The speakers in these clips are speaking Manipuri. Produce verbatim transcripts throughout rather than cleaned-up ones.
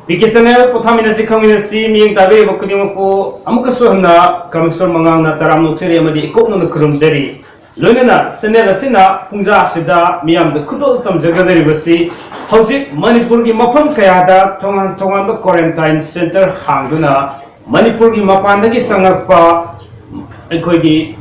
ꯕꯤ ꯀꯦ ꯆꯦꯅꯦꯜ ꯄꯣꯊꯥꯃꯤꯟꯅꯁꯤ ꯈꯪꯃꯤꯟꯅꯁꯤ ꯃꯤꯠꯌꯦꯡ ꯇꯥꯕꯤꯔꯤꯕ ꯈꯨꯗꯤꯡꯃꯛꯄꯨ ꯑꯃꯨꯛꯀꯁꯨ ꯍꯟꯅ ꯀꯃꯤꯁꯅꯔ ꯃꯉꯥꯡꯅ ꯇꯔꯥꯝꯅ ꯑꯣꯛꯆꯔꯤ ꯑꯃꯗꯤ ꯏꯀꯣꯛꯅꯅ ꯈꯨꯔꯨꯝꯖꯔꯤ꯫ ꯂꯣꯏꯅꯅ ꯆꯦꯅꯦꯜ ꯑꯁꯤꯅ ꯄꯨꯡꯖꯥ ꯑꯁꯤꯗ ꯃꯤꯌꯥꯝꯗ ꯈꯨꯗꯣꯜ ꯇꯝꯖꯒꯗꯧꯔꯤꯕꯁꯤ ꯍꯧꯖꯤꯛ ꯃꯅꯤꯄꯨꯔꯒꯤ ꯃꯐꯝ ꯀꯌꯥꯗ ꯇꯣꯉꯥꯟ ꯇꯣꯉꯥꯟꯕ quarantine centre ꯍꯥꯡꯗꯨꯅ ꯃꯅꯤꯄꯨꯔꯒꯤ ꯃꯄꯥꯟꯗꯒꯤ ꯆꯪꯂꯛꯄ ꯑꯩꯈꯣꯏꯒꯤ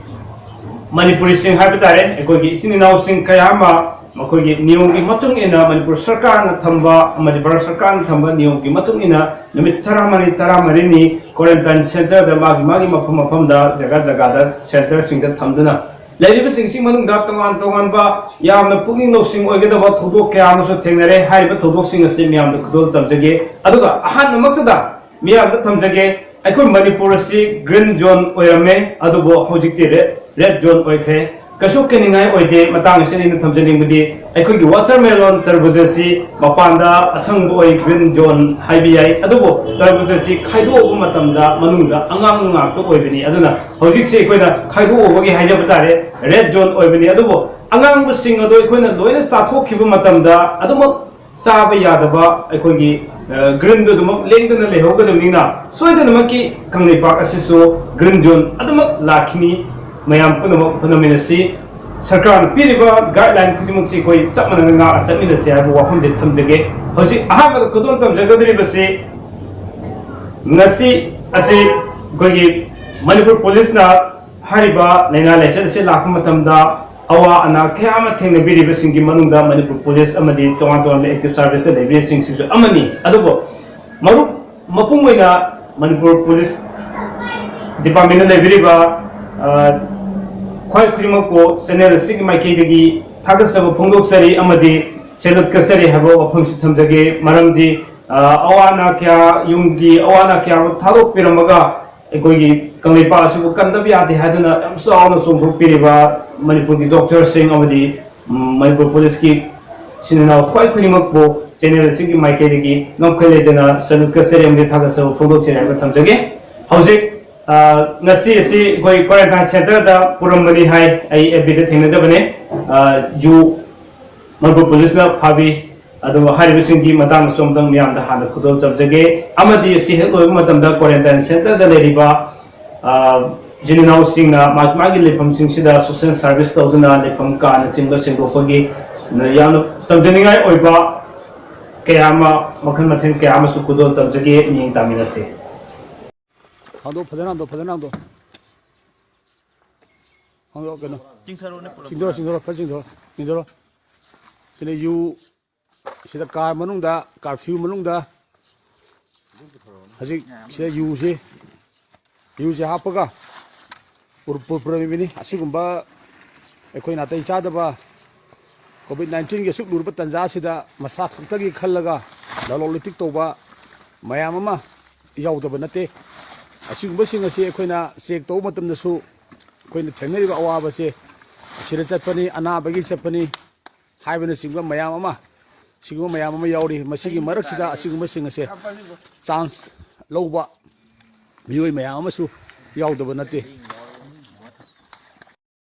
ꯃꯅꯤꯄꯨꯔꯤꯁꯤꯡ ꯍꯥꯏꯕ ꯇꯥꯔꯦ, ꯑꯩꯈꯣꯏꯒꯤ ꯏꯆꯤꯟ ꯏꯅꯥꯎꯁꯤꯡ ꯀꯌꯥ ꯑꯃ ꯃꯈꯣꯏꯒꯤ ꯅꯤꯌꯣꯝꯒꯤ ꯃꯇꯨꯡ ꯏꯟꯅ ꯃꯅꯤꯄꯨꯔ ꯁꯔꯀꯥꯔꯅ ꯊꯝꯕ ꯑꯃꯗꯤ ꯚꯥꯔꯠ ꯁꯔꯀꯥꯔꯅ ꯊꯝꯕ ꯅꯤꯌꯣꯝꯒꯤ ꯃꯇꯨꯡ ꯏꯟꯅ ꯅꯨꯃꯤꯠ ꯇꯔꯥꯃꯔꯤ ꯇꯔꯥꯃꯔꯤꯅꯤ quarantine centreꯗ ꯃꯥꯒꯤ ꯃꯥꯒꯤ ꯃꯐꯝ ꯃꯐꯝꯗ ꯖꯒꯥ ꯖꯒꯥꯗ centreꯁꯤꯡꯗ ꯊꯝꯗꯨꯅ ꯂꯩꯔꯤꯕꯁꯤꯡꯁꯤ ꯃꯅꯨꯡꯗ ꯇꯣꯉꯥꯟ ꯇꯣꯉꯥꯟꯕ ꯌꯥꯝꯅ ꯄꯨꯛꯅꯤꯡ ꯂꯧꯁꯤꯡ ꯑꯣꯏꯒꯗꯕ ꯊꯧꯗꯣꯛ ꯀꯌꯥ ꯑꯃꯁꯨ ꯊꯦꯡꯅꯔꯦ꯫ ꯍꯥꯏꯔꯤꯕ ꯊꯧꯗꯣꯛꯁꯤꯡ ꯑꯁꯤ ꯃꯤꯌꯥꯝꯗ ꯈꯨꯗꯣꯜ ꯇꯝꯖꯒꯦ꯫ ꯑꯗꯨꯒ ꯑꯍꯥꯟꯕꯃꯛꯇꯗ ꯃꯤꯌꯥꯝꯗ ꯊꯝꯖꯒꯦ, ꯑꯩꯈꯣꯏ ꯃꯅꯤꯄꯨꯔ ꯑꯁꯤ green zone ꯑꯣꯏꯔꯝꯃꯦ, ꯑꯗꯨꯕꯨ ꯍꯧꯖꯤꯛꯇꯤ red, red zone ꯑꯣꯏꯈ꯭ꯔꯦ꯫ ꯀꯩꯁꯨ ꯀꯤꯅꯤꯡꯉꯥꯏ ꯑꯣꯏꯗꯦ꯫ ꯃꯇꯥꯡ ꯑꯁꯤꯗ ꯑꯩꯅ ꯊꯝꯖꯅꯤꯡꯕꯗꯤ ꯑꯩꯈꯣꯏꯒꯤ watermelon ꯇꯔꯕꯨꯖ ꯑꯁꯤ ꯃꯄꯥꯟꯗ ꯑꯁꯪꯕ ꯑꯣꯏ, green zone ꯍꯥꯏꯕ ꯌꯥꯏ, ꯑꯗꯨꯕꯨ ꯇꯔꯕꯨꯖ ꯑꯁꯤ ꯈꯥꯏꯗꯣꯛꯎꯕ ꯃꯇꯝꯗ ꯃꯅꯨꯡꯗ ꯑꯉꯥꯡꯕ ꯉꯥꯛꯇ ꯑꯣꯏꯕꯅꯤ꯫ ꯑꯗꯨꯅ ꯍꯧꯖꯤꯛꯁꯦ ꯑꯩꯈꯣꯏꯅ ꯈꯥꯏꯗꯣꯛꯎꯕꯒꯤ ꯍꯥꯏꯖꯕ ꯇꯥꯔꯦ, red zone ꯑꯣꯏꯕꯅꯤ꯫ ꯑꯗꯨꯕꯨ ꯑꯉꯥꯡꯕꯁꯤꯡ ꯑꯗꯨ ꯑꯩꯈꯣꯏꯅ ꯂꯣꯏꯅ ꯆꯥꯊꯣꯛꯈꯤꯕ ꯃꯇꯝꯗ ꯑꯗꯨꯃꯛ ꯆꯥꯕ ꯌꯥꯗꯕ ꯑꯩꯈꯣꯏꯒꯤ greenꯗꯨ ꯑꯗꯨꯃꯛ ꯂꯦꯡꯗꯅ ꯂꯩꯍꯧꯒꯗꯕꯅꯤꯅ ꯁꯣꯏꯗꯅꯃꯛꯀꯤ ꯀꯪꯂꯩꯄꯥꯛ ꯑꯁꯤꯁꯨ green zone ꯑꯗꯨꯃꯛ ꯂꯥꯛꯈꯤꯅꯤ꯫ ꯃꯌꯥꯝ ꯄꯨꯝꯅꯃꯛ ꯍꯣꯠꯅꯃꯤꯟꯅꯁꯤ꯫ ꯁꯔꯀꯥꯔꯅ ꯄꯤꯔꯤꯕ guideline ꯈꯨꯗꯤꯡꯃꯛꯁꯤ ꯑꯩꯈꯣꯏ ꯆꯞ ꯃꯥꯟꯅꯅ ꯉꯥꯛꯅ ꯆꯠꯃꯤꯟꯅꯁꯤ ꯍꯥꯏꯕ ꯋꯥꯐꯝꯗꯤ ꯊꯝꯖꯒꯦ꯫ ꯍꯧꯖꯤꯛ ꯑꯍꯥꯟꯕꯗ ꯈꯨꯗꯣꯜ ꯇꯝꯖꯒꯗꯧꯔꯤꯕꯁꯤ ꯉꯁꯤ ꯑꯁꯤ ꯑꯩꯈꯣꯏꯒꯤ ꯃꯅꯤꯄꯨꯔ ꯄꯨꯂꯤꯁꯅ ꯍꯥꯏꯔꯤꯕ ꯂꯥꯏꯅꯥ ꯂꯥꯏꯆꯠ ꯑꯁꯤ ꯂꯥꯛꯄ ꯃꯇꯝꯗ ꯑꯋꯥ ꯑꯅꯥ ꯀꯌꯥ ꯑꯃ ꯊꯦꯡꯅꯕꯤꯔꯤꯕꯁꯤꯡꯒꯤ ꯃꯅꯨꯡꯗ ꯃꯅꯤꯄꯨꯔ ꯄꯨꯂꯤꯁ ꯑꯃꯗꯤ ꯇꯣꯉꯥꯟ ꯇꯣꯉꯥꯟꯕ active serviceꯇ ꯂꯩꯕꯤꯔꯤꯕꯁꯤꯡꯁꯤꯁꯨ ꯑꯃꯅꯤ꯫ ꯑꯗꯨꯕꯨ ꯃꯔꯨꯞ ꯃꯄꯨꯡ ꯑꯣꯏꯅ ꯃꯅꯤꯄꯨꯔ ꯄꯨꯂꯤꯁ departmentꯇ ꯂꯩꯕꯤꯔꯤꯕ ꯈ꯭ꯋꯥꯏ ꯈꯨꯗꯤꯡꯃꯛꯄꯨ ꯆꯦꯅꯦꯜ ꯑꯁꯤꯒꯤ ꯃꯥꯏꯀꯩꯗꯒꯤ ꯊꯥꯒꯠꯆꯕ ꯐꯣꯡꯗꯣꯛꯆꯔꯤ ꯑꯃꯗꯤ salute ꯀꯠꯆꯔꯤ ꯍꯥꯏꯕ ꯋꯥꯐꯝꯁꯤ ꯊꯝꯖꯒꯦ꯫ ꯃꯔꯝꯗꯤ ꯑꯋꯥ ꯑꯅꯥ ꯀꯌꯥ, ꯌꯨꯝꯒꯤ ꯑꯋꯥ ꯑꯅꯥ ꯀꯌꯥ ꯊꯥꯗꯣꯛꯄꯤꯔꯝꯃꯒ ꯑꯩꯈꯣꯏꯒꯤ ꯀꯪꯂꯩꯄꯥꯛ ꯑꯁꯤꯕꯨ ꯀꯟꯗꯕ ꯌꯥꯗꯦ ꯍꯥꯏꯗꯨꯅ ꯌꯥꯝ ꯆꯥꯎꯅ ꯆꯣꯡꯊꯣꯛꯄꯤꯔꯤꯕ ꯃꯅꯤꯄꯨꯔꯒꯤ doctorꯁꯤꯡ ꯑꯃꯗꯤ ꯃꯅꯤꯄꯨꯔ ꯄꯨꯂꯤꯁꯀꯤ ꯏꯆꯤꯟ ꯏꯅꯥꯎ ꯈ꯭ꯋꯥꯏ ꯈꯨꯗꯤꯡꯃꯛꯄꯨ ꯆꯦꯅꯦꯜ ꯑꯁꯤꯒꯤ ꯃꯥꯏꯀꯩꯗꯒꯤ ꯉꯝꯈꯩ ꯂꯩꯇꯅ salute ꯀꯠꯆꯔꯤ ꯑꯃꯗꯤ ꯊꯥꯒꯠꯆꯕ ꯐꯣꯡꯗꯣꯛꯆꯔꯤ ꯍꯥꯏꯕ ꯊꯝꯖꯒꯦ꯫ ꯍꯧꯖꯤꯛ ꯉꯁꯤ ꯑꯁꯤ ꯑꯩꯈꯣꯏ quarantine centreꯗ ꯄꯨꯔꯝꯕꯅꯤ ꯍꯥꯏ, ꯑꯩ FBꯗ ꯊꯦꯡꯅꯖꯕꯅꯦ꯫ ꯌꯨ ꯃꯅꯤꯄꯨꯔ ꯄꯨꯂꯤꯁꯅ ꯐꯥꯕꯤ꯫ ꯑꯗꯨꯒ ꯍꯥꯏꯔꯤꯕꯁꯤꯡꯒꯤ ꯃꯇꯥꯡꯗꯁꯨ ꯑꯃꯨꯛꯇꯪ ꯃꯤꯌꯥꯝꯗ ꯍꯥꯟꯅ ꯈꯨꯗꯣꯜ ꯇꯝꯖꯒꯦ꯫ ꯑꯃꯗꯤ ꯑꯁꯤ ꯍꯦꯛ ꯂꯣꯏꯕ ꯃꯇꯝꯗ quarantine centreꯗ ꯂꯩꯔꯤꯕ, ꯑ, ꯏꯆꯤꯟ ꯏꯅꯥꯎꯁꯤꯡꯅ ꯃꯥꯒꯤ, ꯃꯥꯒꯤ ꯂꯩꯐꯝꯁꯤꯡꯁꯤꯗ social service ꯇꯧꯗꯨꯅ ꯂꯩꯐꯝ ꯀꯥꯅꯆꯤꯡꯕ ꯁꯦꯡꯗꯣꯛꯄꯒꯤ ꯌꯥꯝꯅ ꯇꯝꯖꯅꯤꯡꯉꯥꯏ ꯑꯣꯏꯕ ꯀꯌꯥ ꯑꯃ, ꯃꯈꯜ ꯃꯊꯦꯜ ꯀꯌꯥ ꯑꯃꯁꯨ ꯈꯨꯗꯣꯜ ꯇꯝꯖꯒꯦ꯫ ꯃꯤꯠꯌꯦꯡ ꯇꯥꯃꯤꯟꯅꯁꯤ꯫ ꯍꯥꯡꯗꯣꯛ, ꯐꯖꯅ ꯍꯥꯡꯗꯣꯛ, ꯐꯖꯅ ꯍꯥꯡꯗꯣꯛ꯫ ꯍꯥꯡꯗꯣꯛ, ꯀꯩꯅꯣ꯫ ꯆꯤꯡꯊꯔꯣꯅꯦ ꯄꯨꯂꯞ꯫ ꯆꯤꯡꯊꯔꯣ, ꯆꯤꯡꯊꯔꯣ, ꯐꯖꯅ ꯆꯤꯡꯊꯔꯣ, ꯆꯤꯡꯊꯔꯣ꯫ ꯁꯤꯅ ꯌꯨ, ꯁꯤꯗ ꯀꯥꯔ ꯃꯅꯨꯡꯗ, curfew ꯃꯅꯨꯡꯗ ꯍꯧꯖꯤꯛ ꯁꯤꯗ ꯌꯨꯁꯤ, ꯌꯨꯁꯤ ꯍꯥꯞꯄꯒ ꯄꯨꯔ-, ꯄꯨꯔ-, ꯄꯨꯔꯝꯃꯤꯕꯅꯤ꯫ ꯑꯁꯤꯒꯨꯝꯕ ꯑꯩꯈꯣꯏ ꯅꯥꯇꯩ ꯆꯥꯗꯕ COVID nineteenꯒꯤ ꯑꯁꯨꯛ ꯂꯨꯔꯕ ꯇꯥꯟꯖꯥ ꯑꯁꯤꯗ ꯃꯁꯥ ꯈꯛꯇꯒꯤ ꯈꯜꯂꯒ ꯂꯂꯣꯟ ꯏꯇꯤꯛ ꯇꯧꯕ ꯃꯌꯥꯝ ꯑꯃ ꯌꯥꯎꯗꯕ ꯅꯠꯇꯦ꯫ ꯑꯁꯤꯒꯨꯝꯕꯁꯤꯡ ꯑꯁꯤ ꯑꯩꯈꯣꯏꯅ check ꯇꯧꯕ ꯃꯇꯝꯗꯁꯨ ꯑꯩꯈꯣꯏꯅ ꯊꯦꯡꯅꯔꯤꯕ ꯑꯋꯥꯕꯁꯦ ꯑꯁꯤꯗ ꯆꯠꯄꯅꯤ, ꯑꯅꯥꯕꯒꯤ ꯆꯠꯄꯅꯤ ꯍꯥꯏꯕꯅꯆꯤꯡꯕ ꯃꯌꯥꯝ ꯑꯃ, ꯁꯤꯒꯨꯝꯕ ꯃꯌꯥꯝ ꯑꯃ ꯌꯥꯎꯔꯤ꯫ ꯃꯁꯤꯒꯤ ꯃꯔꯛꯁꯤꯗ ꯑꯁꯤꯒꯨꯝꯕꯁꯤꯡ ꯑꯁꯦ chance ꯂꯧꯕ ꯃꯤꯑꯣꯏ ꯃꯌꯥꯝ ꯑꯃꯁꯨ ꯌꯥꯎꯗꯕ ꯅꯠꯇꯦ꯫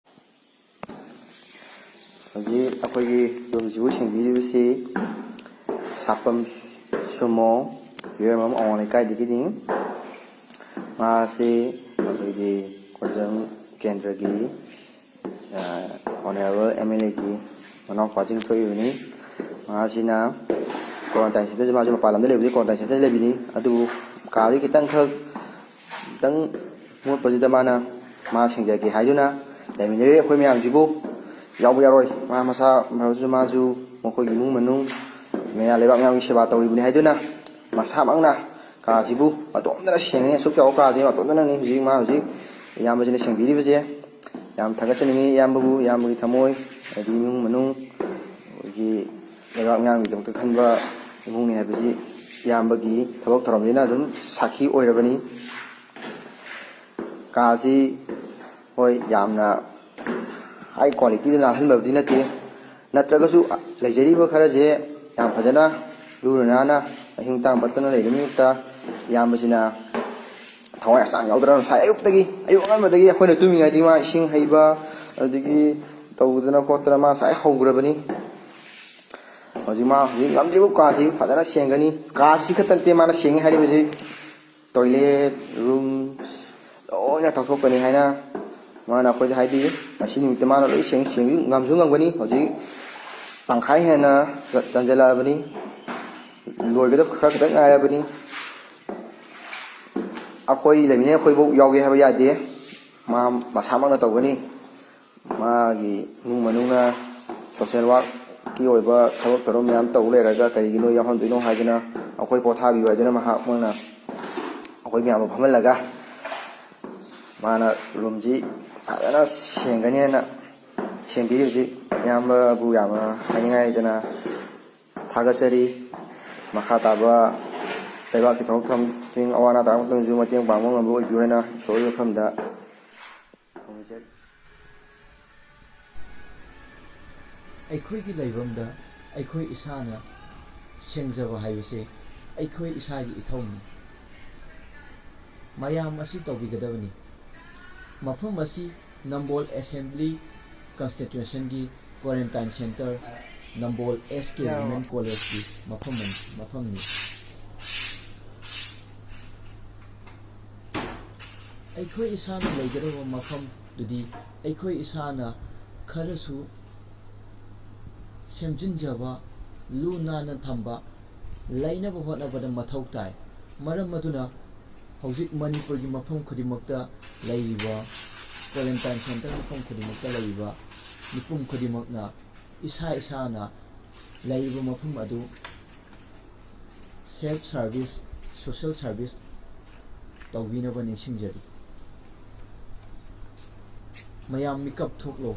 ꯍꯧꯖꯤꯛ ꯑꯩꯈꯣꯏꯒꯤ ꯌꯨꯝꯁꯤꯕꯨ ꯁꯦꯡꯕꯤꯔꯤꯕꯁꯤ ꯁꯥꯄꯝ ꯁꯨꯃꯣ, ꯌꯨꯔꯦꯝꯕꯝ ꯑꯋꯥꯡ ꯂꯩꯀꯥꯏꯗꯒꯤꯅꯤ꯫ ꯃꯥꯁꯤ ꯑꯩꯈꯣꯏꯒꯤ ꯀꯣꯟꯖꯪ ꯀꯦꯟꯗ꯭ꯔꯒꯤ, ꯑ, honourable MLAꯒꯤ ꯃꯅꯥꯎꯄꯥꯁꯤꯡ ꯊꯣꯛꯏꯕꯅꯤ꯫ ꯃꯥꯁꯤꯅ quarantine centreꯁꯤ, ꯃꯥꯁꯨ ꯃꯄꯥꯟ ꯂꯝꯗ ꯂꯩꯕꯗꯒꯤ quarantine centreꯗ ꯂꯩꯕꯅꯤ꯫ ꯑꯗꯨꯕꯨ ꯀꯥꯗꯤ ꯈꯤꯇꯪꯈꯛ, ꯈꯤꯇꯪ ꯃꯣꯠꯄꯁꯤꯗ ꯃꯥꯅ, ꯃꯥ ꯁꯦꯡꯖꯒꯦ ꯍꯥꯏꯗꯨꯅ ꯂꯩꯃꯤꯟꯅꯔꯤ꯫ ꯑꯩꯈꯣꯏ ꯃꯌꯥꯝꯁꯤꯕꯨ ꯌꯥꯎꯕ ꯌꯥꯔꯣꯏ꯫ ꯃꯥ ꯃꯁꯥ ꯃꯔꯛꯁꯨ ꯃꯥꯁꯨ ꯃꯈꯣꯏꯒꯤ ꯏꯃꯨꯡ ꯃꯅꯨꯡ, ꯃꯌꯥ ꯂꯩꯕꯥꯛ ꯃꯌꯥꯝꯒꯤ ꯁꯦꯕꯥ ꯇꯧꯔꯤꯕꯅꯤ ꯍꯥꯏꯗꯨꯅ ꯃꯁꯥꯃꯛꯅ ꯀꯥꯁꯤꯕꯨ ꯃꯇꯣꯝꯇꯅ ꯁꯦꯡꯉꯤ꯫ ꯑꯁꯨꯛ ꯆꯥꯎꯕ ꯀꯥꯁꯦ ꯃꯇꯣꯝꯇꯅꯅꯤ ꯍꯧꯖꯤꯛ ꯃꯥ ꯍꯧꯖꯤꯛ ꯏꯌꯥꯝꯕꯁꯤꯅ ꯁꯦꯡꯕꯤꯔꯤꯕꯁꯦ꯫ ꯌꯥꯝ ꯊꯥꯒꯠꯆꯅꯤꯡꯉꯤ ꯏꯌꯥꯝꯕꯕꯨ, ꯏꯌꯥꯝꯕꯒꯤ ꯊꯃꯣꯏ, ꯍꯥꯏꯗꯤ ꯏꯃꯨꯡ ꯃꯅꯨꯡ, ꯑꯩꯈꯣꯏꯒꯤ ꯂꯩꯕꯥꯛ ꯃꯤꯌꯥꯝꯒꯤꯗꯃꯛꯇ ꯈꯟꯕ ꯏꯃꯨꯡꯅꯤ ꯍꯥꯏꯕꯁꯤ ꯏꯌꯥꯝꯕꯒꯤ ꯊꯕꯛ ꯊꯧꯔꯝꯁꯤꯅ ꯑꯗꯨꯝ ꯁꯥꯈꯤ ꯑꯣꯏꯔꯕꯅꯤ꯫ ꯀꯥꯁꯤ ꯍꯣꯏ ꯌꯥꯝꯅ high qualityꯗ ꯅꯥꯜꯍꯟꯕꯕꯨꯗꯤ ꯅꯠꯇꯦ, ꯅꯠꯇ꯭ꯔꯒꯁꯨ ꯂꯩꯖꯔꯤꯕ ꯈꯔꯁꯦ ꯌꯥꯝ ꯐꯖꯅ ꯂꯨꯅ ꯅꯥꯟꯅ ꯑꯍꯤꯡ ꯇꯥꯡ ꯄꯠꯇꯅ ꯂꯩꯕ ꯃꯤꯍꯨꯠꯇ ꯏꯌꯥꯝꯕꯁꯤꯅ ꯊꯋꯥꯏ ꯍꯛꯆꯥꯡ ꯌꯥꯎꯗꯅ ꯉꯁꯥꯏ ꯑꯌꯨꯛꯇꯒꯤ, ꯑꯌꯨꯛ ꯑꯉꯟꯕꯗꯒꯤ ꯑꯩꯈꯣꯏꯅ ꯇꯨꯝꯃꯤꯉꯩꯗꯒꯤ ꯃꯥ ꯏꯁꯤꯡ ꯍꯩꯕ, ꯑꯗꯒꯤ ꯇꯧꯗꯅ ꯈꯣꯠꯇꯅ ꯃꯥ ꯉꯁꯥꯏ ꯍꯧꯈ꯭ꯔꯕꯅꯤ꯫ ꯍꯧꯖꯤꯛ ꯃꯥ ꯍꯧꯖꯤꯛ ꯉꯝꯗ꯭ꯔꯤꯕ ꯀꯥꯁꯤ ꯐꯖꯅ ꯁꯦꯡꯒꯅꯤ꯫ ꯀꯥꯁꯤ ꯈꯛꯇ ꯅꯠꯇꯦ ꯃꯥꯅ ꯁꯦꯡꯉꯤ ꯍꯥꯏꯔꯤꯕꯁꯤ, toilet, room ꯂꯣꯏꯅ ꯇꯧꯊꯣꯛꯀꯅꯤ ꯍꯥꯏꯅ ꯃꯥꯅ ꯑꯩꯈꯣꯏꯗ ꯍꯥꯏꯕꯤꯔꯤ꯫ ꯉꯁꯤ ꯅꯨꯃꯤꯠꯇ ꯃꯥꯅ ꯂꯣꯏ ꯁꯦꯡ ꯁꯦꯡ ꯉꯝꯁꯨ ꯉꯝꯒꯅꯤ꯫ ꯍꯧꯖꯤꯛ ꯇꯪꯈꯥꯏ ꯍꯦꯟꯅ ꯆ-, ꯆꯟꯁꯤꯜꯂꯛꯑꯕꯅꯤ꯫ ꯂꯣꯏꯒꯗꯕ ꯈꯔ ꯈꯛꯇꯪ ꯉꯥꯏꯔꯕꯅꯤ꯫ ꯑꯩꯈꯣꯏ ꯂꯩꯃꯤꯟꯅꯩ, ꯑꯩꯈꯣꯏꯐꯧ ꯌꯥꯎꯒꯦ ꯍꯥꯏꯕ ꯌꯥꯗꯦ꯫ ꯃꯥ ꯃꯁꯥꯃꯛꯅ ꯇꯧꯒꯅꯤ꯫ ꯃꯥꯒꯤ ꯏꯃꯨꯡ ꯃꯅꯨꯡꯅ social workꯀꯤ ꯑꯣꯏꯕ ꯊꯕꯛ ꯊꯧꯔꯝ ꯃꯌꯥꯝ ꯇꯧ ꯂꯩꯔꯒ ꯀꯔꯤꯒꯤꯅꯣ ꯌꯥꯎꯍꯟꯗꯣꯏꯅꯣ ꯍꯥꯏꯗꯨꯅ ꯑꯩꯈꯣꯏ ꯄꯣꯊꯥꯕꯤꯌꯨ ꯍꯥꯏꯗꯨꯅ ꯃꯍꯥꯛꯃꯛꯅ ꯑꯩꯈꯣꯏ ꯃꯌꯥꯝꯕꯨ ꯐꯝꯍꯜꯂꯒ ꯃꯥꯅ roomꯁꯤ ꯐꯖꯅ ꯁꯦꯡꯒꯅꯤ ꯍꯥꯏꯅ ꯁꯦꯡꯕꯤꯔꯤ꯫ ꯍꯧꯖꯤꯛ ꯏꯌꯥꯝꯕꯕꯨ ꯌꯥꯝꯅ ꯍꯥꯏꯅꯤꯡꯉꯥꯏ ꯂꯩꯇꯅ ꯊꯥꯒꯠꯆꯔꯤ꯫ ꯃꯈꯥ ꯇꯥꯕ ꯂꯩꯕꯥꯛꯀꯤ ꯊꯕꯛ ꯊꯧꯔꯝꯁꯤꯡ ꯑꯋꯥ ꯑꯅꯥ ꯇꯥꯔꯛꯄ ꯃꯇꯝꯗꯁꯨ ꯃꯇꯦꯡ ꯄꯥꯡꯕ ꯉꯝꯕ ꯑꯣꯏꯕꯤꯌꯨ ꯍꯥꯏꯅ ꯏꯁꯣꯔꯒꯤ ꯃꯐꯝꯗ ꯈꯨꯔꯨꯝꯖꯔꯤ꯫ ꯑꯩꯈꯣꯏꯒꯤ ꯂꯩꯐꯝꯗ ꯑꯩꯈꯣꯏ ꯏꯁꯥꯅ ꯁꯦꯡꯖꯕ ꯍꯥꯏꯕꯁꯦ ꯑꯩꯈꯣꯏ ꯏꯁꯥꯒꯤ ꯏꯊꯧꯅꯤ꯫ ꯃꯌꯥꯝ ꯑꯁꯤ ꯇꯧꯕꯤꯒꯗꯕꯅꯤ꯫ ꯃꯐꯝ ꯑꯁꯤ ꯅꯝꯕꯣꯜ Assembly Constituencyꯒꯤ quarantine centre, ꯅꯝꯕꯣꯜ S K Women Collegeꯀꯤ ꯃꯐꯝ, ꯃꯐꯝꯅꯤ꯫ ꯑꯩꯈꯣꯏ ꯏꯁꯥꯅ ꯂꯩꯒꯗꯕ ꯃꯐꯝꯗꯨꯗꯤ ꯑꯩꯈꯣꯏ ꯏꯁꯥꯅ ꯈꯔꯁꯨ ꯁꯦꯝꯖꯤꯟꯖꯕ, ꯂꯨ ꯅꯥꯟꯅ ꯊꯝꯕ, ꯂꯩꯅꯕ ꯍꯣꯠꯅꯕꯗ ꯃꯊꯧ ꯇꯥꯏ꯫ ꯃꯔꯝ ꯑꯗꯨꯅ ꯍꯧꯖꯤꯛ ꯃꯅꯤꯄꯨꯔꯒꯤ ꯃꯐꯝ ꯈꯨꯗꯤꯡꯃꯛꯇ ꯂꯩꯔꯤꯕ, quarantine centre ꯃꯐꯝ ꯈꯨꯗꯤꯡꯃꯛꯇ ꯂꯩꯔꯤꯕ ꯃꯤꯄꯨꯝ ꯈꯨꯗꯤꯡꯃꯛꯅ ꯏꯁꯥ ꯏꯁꯥꯅ ꯂꯩꯔꯤꯕ ꯃꯐꯝ ꯑꯗꯨ self service, social service ꯇꯧꯕꯤꯅꯕ ꯅꯤꯡꯁꯤꯡꯖꯔꯤ꯫ ꯃꯌꯥꯝ ꯃꯤꯀꯞ ꯊꯣꯛꯂꯣ꯫